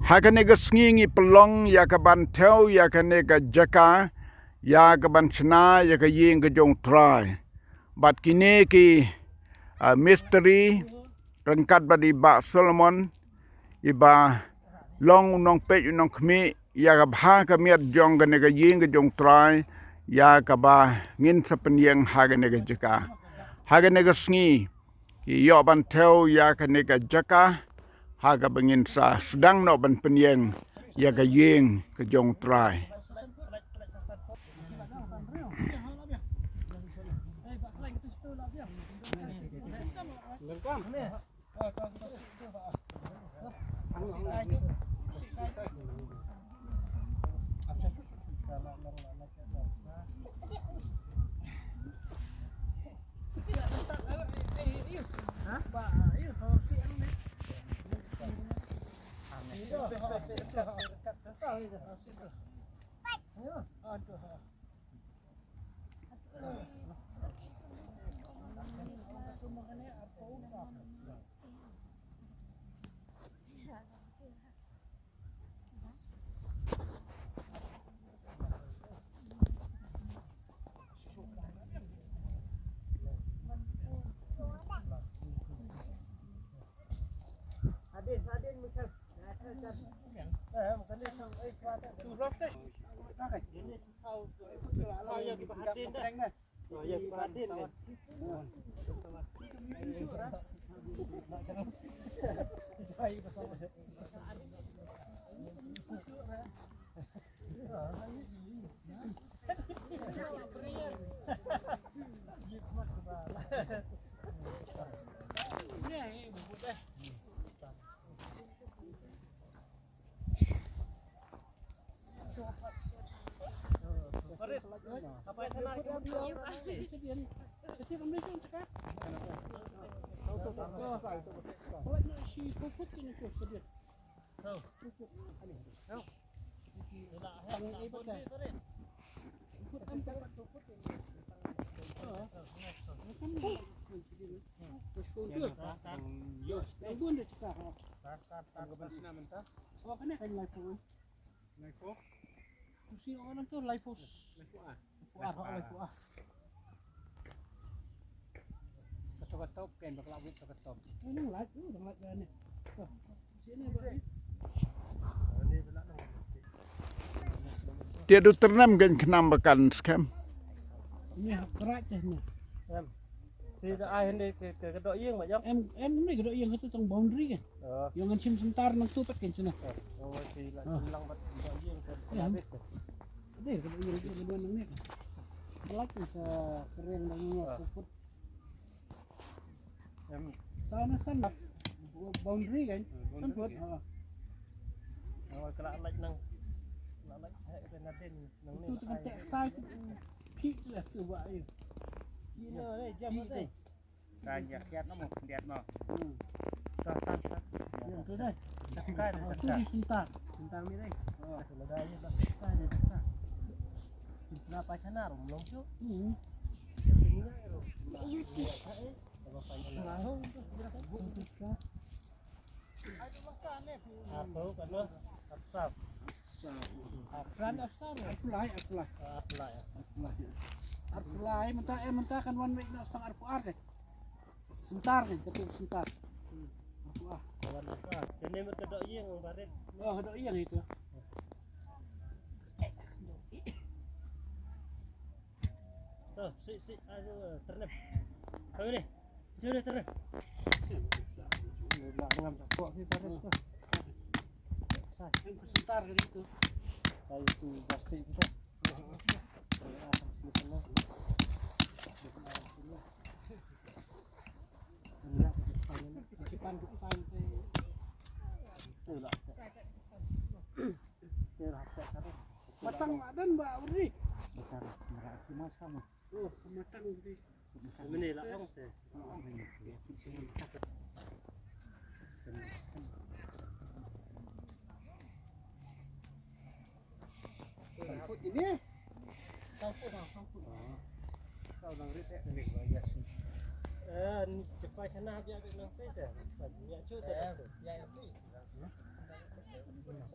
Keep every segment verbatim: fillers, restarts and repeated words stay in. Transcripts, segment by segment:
Ha kane ka sngi ngi pynlong ïa ka ban thew ïa kane ka jaka, ïa ka ban shna ïa ka ïing ka jong U Trai. Bad kine ki, ah, mistri ryngkat bad i Bah Solomon, iba long u nongpeit u nongkhmih ïa ka bha ka miat jong kane ka ïing ka jong U Trai, ïa kaba ngin sa pynïeng ha kane ka jaka. Ha kane ka sngi ki ïoh ban thew ïa kane ka jaka, ha kaba ngin sa sdang noh ban pynïeng ïa ka ïing ka jong U Trai. Ka to ka top, ken ba ka la wit to ka top. Ni nang lait, uh, nang lait dah ni. To. Sini ba ni. Te du tyrnem ken khnang ba kan skhem. Ni hap krat te ni. Em. Te da ai hynde ke, ke, ke doh ïing ba jong. Em, em ni ke doh ïing ka tu tang boundary ke. Oh. Ïong ngan shim syntar nangtu pat ken shina. Oh, oh, te la shim lang pat doh ïing ke. Em. Dei ka ïing ka duan nang ni. Lait ka kering dang ngi puput. Em. Sa na san boundary kan? Eh, boundary. San foot, ha. Oh, ka la lait nang. La lait hai ka na den nang ni. Tu tu kan tek sai tu. Phi la tu ba ai. Ni no le jam te. Kan ïa khiat na mo, khiat mo. Hmm. Ta ta ta. Ïa tu dei. Saka, oh, tu saka. Di senta. Senta mi dei. Oh. Saka, saka. Saka pa chana rum long chu. Hmm. Ïa tu ni na rum. Ïa tu. Arphew, kano? Arphew. Arphew, arphew lai, arphew lai. Arphew lai. Arphew lai. Arphew lai, mynta, eh, mynta kan wan wei noh tang arphew ar, eh. Syntar, eh, kata syntar. Arphew ar. Wan arphew ar. Kane mynta doh ïing, barit. Oh, doh ïing itu. To, si, si, anu, tyrnem. Kawei ni. Jom ni tyrnem. Lah ngam jakoh ni tyrnem tu. Sa. Yang ku sentar kali tu. Kali tu bersih tu. Sini sana. Kipan tu sang tu. Tu lah. Matang madan ba uri. Matang, marah si mas kamu. Oh, matang uri. Mene lah ong te. Sangkut ini. Sangkut, ah, sangkut. Kau nang rit eh. Ini gua ya sih. Eh, ni cepat kena biar nang te. Biar cuci. Ya, ya. Hm?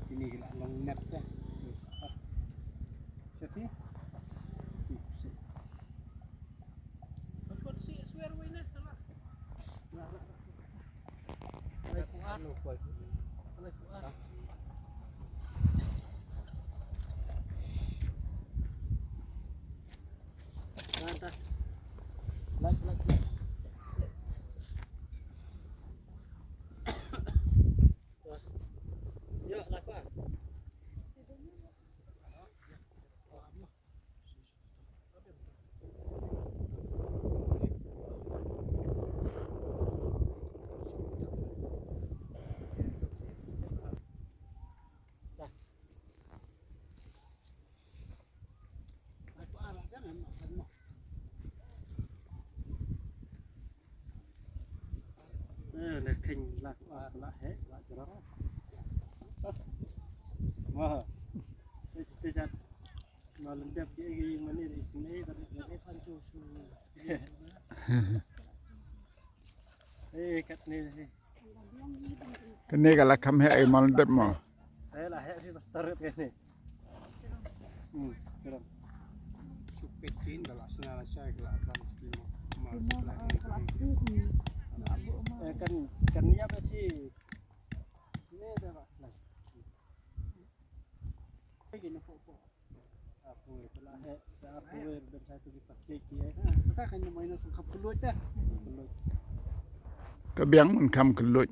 Kini ki la long net te. Sati. Sip, sip. Eh, le kheiñ la, la, la heh, la jrong. Wah. Pejat, pejat. Malam dep ki egi mani ri sini, tapi, tapi pancu su. Eh, kat ni, eh. Kane ka la kham heh ïa i Mawlyndep mo. Te la heh phi pastor kane. Hmm, jrong. Shu peit kin da la sna la shai ka la kan ski mo. Ma la kan. Eh, kan, kan ïa ba chi. Sini da ba. Ka biang un kham kylluid.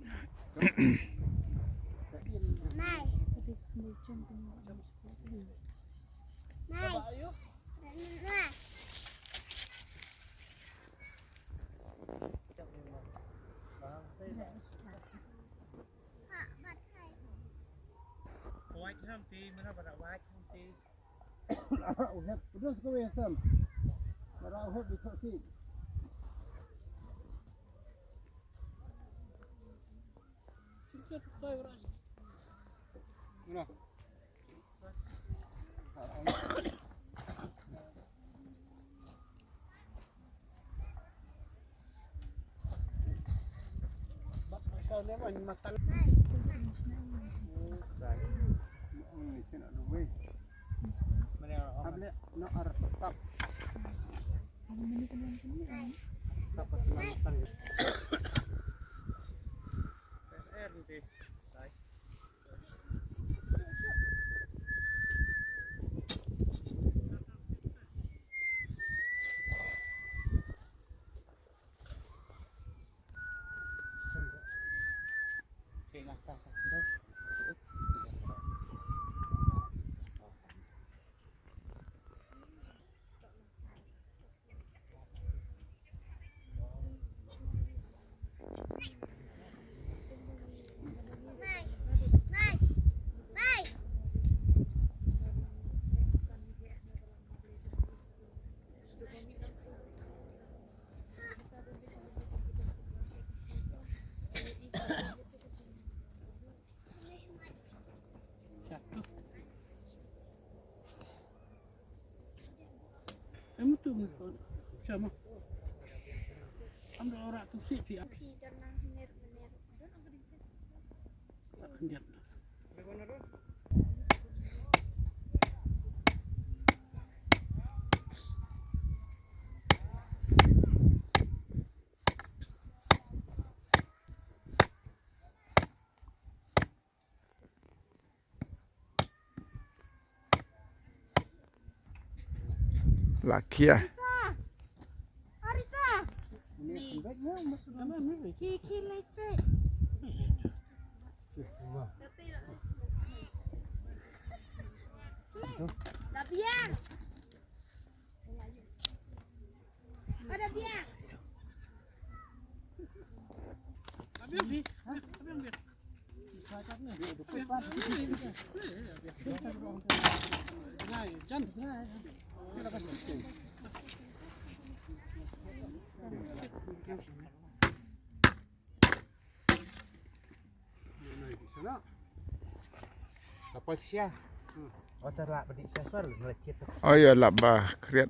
Em tu mi ko sama. Am da ora tu si pi. Tak kendiat. La khia. Arisa. Ki ki leit peit. Da biang. Ada biang. Oh, ïa lah ba khriat.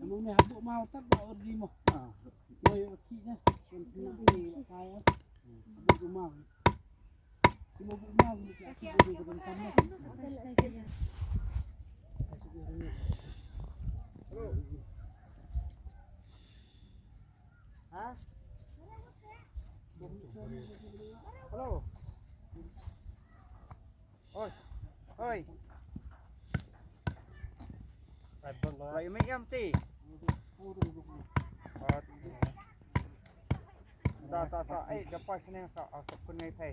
Amo ne habuk mau tat ba ur di mo. Ah, mo yo ki ne. Sen kena di kaya. Habuk mau. Mo habuk mau ni ka si ko ko kan. Ha? Hello. Oi. Oi. Lai mai em ti. Ta ta ta. Ai, da pa sini sa, ah, sa kun ngai thai.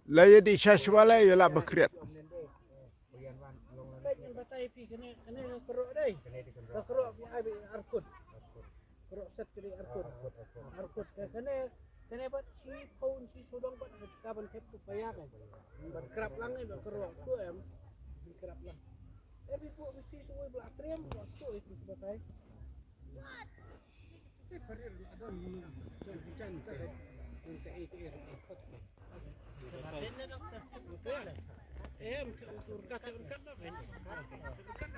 La ïa dih sha shuwa la ïa lah ba khriat. Peit ngan batai phi kane, kane ka kyrok dei. Ka kyrok phi ai ba arkut. Kyrok set kane arkut. Arkut ka kane, kane bad shi phaw shi sawdong bad ka ban thep tu paya ka. Ban krap lang eh, ban kyrok tu em. Ban krap lang. Eh, phi pu mesti suwei bla trem, bla suwei tu batai.